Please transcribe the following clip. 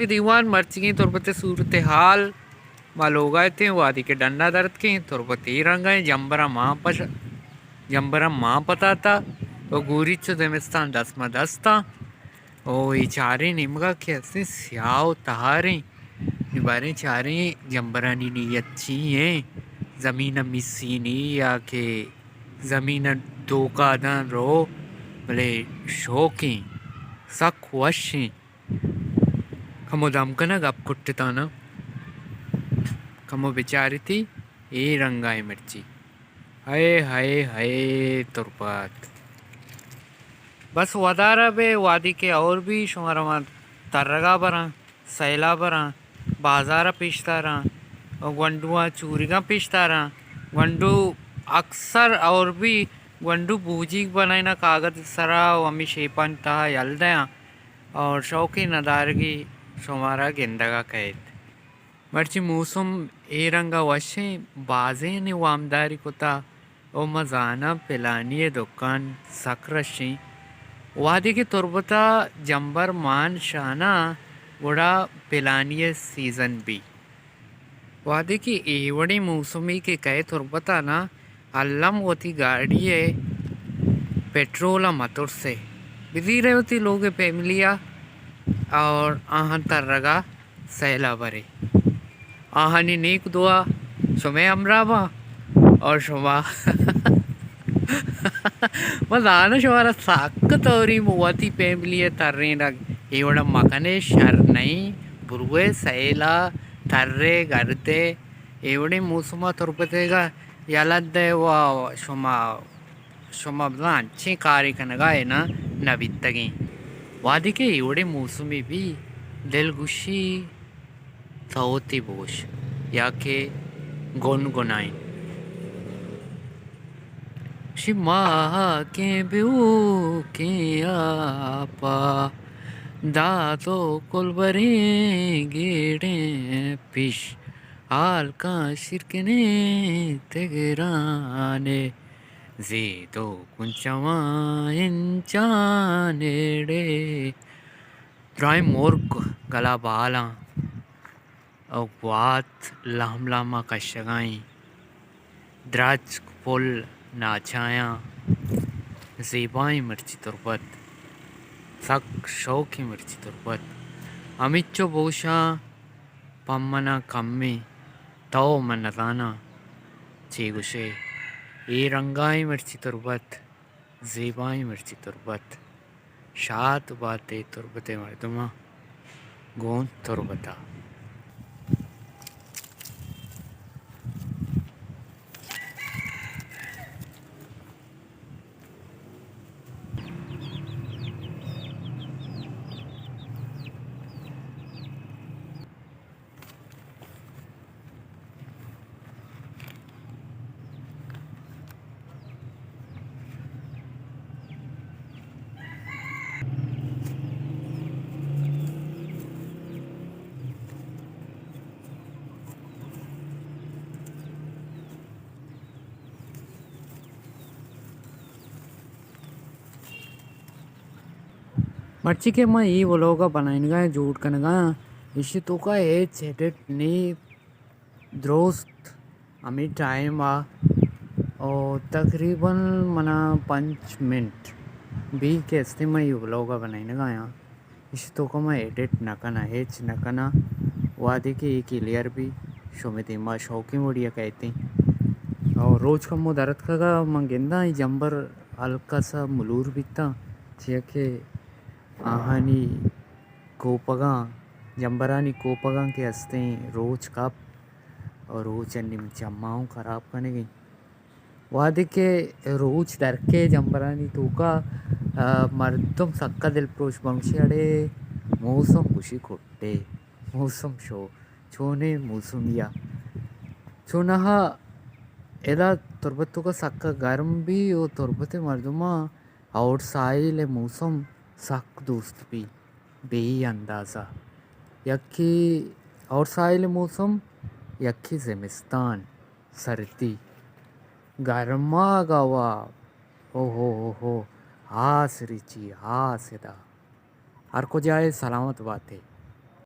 دیوان، مرچیگیں تربت ءِ صورتحال، ما لوگ ءَ اتیں، وہدے کہ ڈن ءَ در اتکیں، تربت اے رنگ ءَ ایں، جمبراں مان پش-، جمبراں مان پتاتا، و گوریچ و زمستان دست ماں دستاں، و اے چاریں نیمگ ءَ کہ ہستیں سیاہ و تہاریں، نی باریں چاریں جمبرانی نیت چی ایں، زمین ءَ میسینی یا کہ زمین ءَ دھوکہ داں رو، بلے شوکیں، سک وشیں۔ کمو دم کناں، گپ کٹتاں نا۔ کمو بچارتی، اے رنگا ایں مرچی۔ ہئے، ہئے، ہئے، تربت۔ بس ودار ءَ بے، وہدے کہ ہئور بی، شمارا ما ترگا براں، سیلا براں، بازار ءَ پیش داراں، گونڈواں چوریگاں پیش داراں۔ گونڈو اکثر ہئور بی، گونڈو بوجیگ بنائیناں کاگد سرا و ہمے شیپانی تہا یل دیاں۔ اور شوقیں ندارگے شمارا گندگا کئیت۔ مرچی موسم اے رنگا وشیں، بازینے وامداری کتا، او ما زاناں پلانی ءِ دکان سک رشیں۔ وہدے کہ تربتا جمبر مان شاناں، گڑا پلانی ءِ سیزن بی۔ وہدے کہ اے وڑیں موسمے کہ کئے تربت ءَ نا، الم وتی گاڑی ءِ پٹرول ءَ مہ ترسے، بزیرے وتی لوگ ءِ فیملی ءَ اور آہاں ترگ ءَ سیل ءَ برے۔ آہانی نیک دعا شمئے ہمراہ باں اور شما ما زاناں شمارا سک توری وتی فیملی ءِ ترینگ، اے وڑا مکنے، شر نئیں، بروئے سیل ءَ ترے گردے، اے وڑیں موسم ءَ تربتیگا یلہ دئے و شما، شما بزاں انچیں کارے کنگا اے نہ، نہ بیتگیں۔ وہدے کہ اے وڑیں موسمے بی، دلگوشی سوتے بوش یا کہ گنگنائیں۔ شی ماہکیں بیوکیں آپا، دات و کلبریں گیڑیں پیش، ہالکاں شیرکنیں تگرانے، زید و کنچواں انچان ایڑے۔ درائیں مرگ گلا بالاں۔ او گوات لہم لہما کشگائیں، درچک پل ناچایاں، زیبائیں مرچی تربت، سک شوکیں مرچی تربت۔ ہمینچو بوشاں پہ منا کمیں، تو من نزاناں چے گوشے۔ اے رنگائیں مرچی تربت۔ زیبائیں مرچی تربت۔ شات باتے تربت ءِ مردماں گوں تربت ءَ۔ مرچی کہ من اے ولوگ ءَ بنائینگ ءَ آں، جوڑ کنگ ءَ آں، ایشی توکا ہچ ایڈٹ نی، درست ہمے ٹائم ءَ، او تقریباً منا پنچ منٹ بی کہ استیں من اے ولوگ ءَ بنائینگ ءَ آں۔ ایشی توکا من ایڈٹ نہ کناں، ہچ نہ کناں۔ وہدے کہ اے کلیئر بی، شمے دیما شوکیں وڑی ءَ کئیتیں۔ او روچ کمو در اتکگ ءَ من گنداں اے جمبر ہلکس ءَ ملور بیتاں، چیا کہ آہانی کوپگاں، جمبرانی کوپگاں کہ استیں روچ کپ، او روچ انی من چماں اوں خراب کنگیں۔ وہدے کہ روچ درکے جمبرانی توکا، آ، مردم سکا دلپروش بنت، گوشی اڑے موسم گوشی کٹے، موسم شو، چونیں موسمی ءَ۔ چوناہا ادا تربت توکا سکا گرم بی او تربت مردماں ہئور ساحل ءِ موسم سک دوست بی، بے اندازہ۔ یکے ہئور ساحل ءِ موسم، یکے زمستان، سردی، گرماگ ءَ وا، او ہو ہو ہو، آس ریچی، آس ادا۔ ہر کجا ئے سلامت باتے۔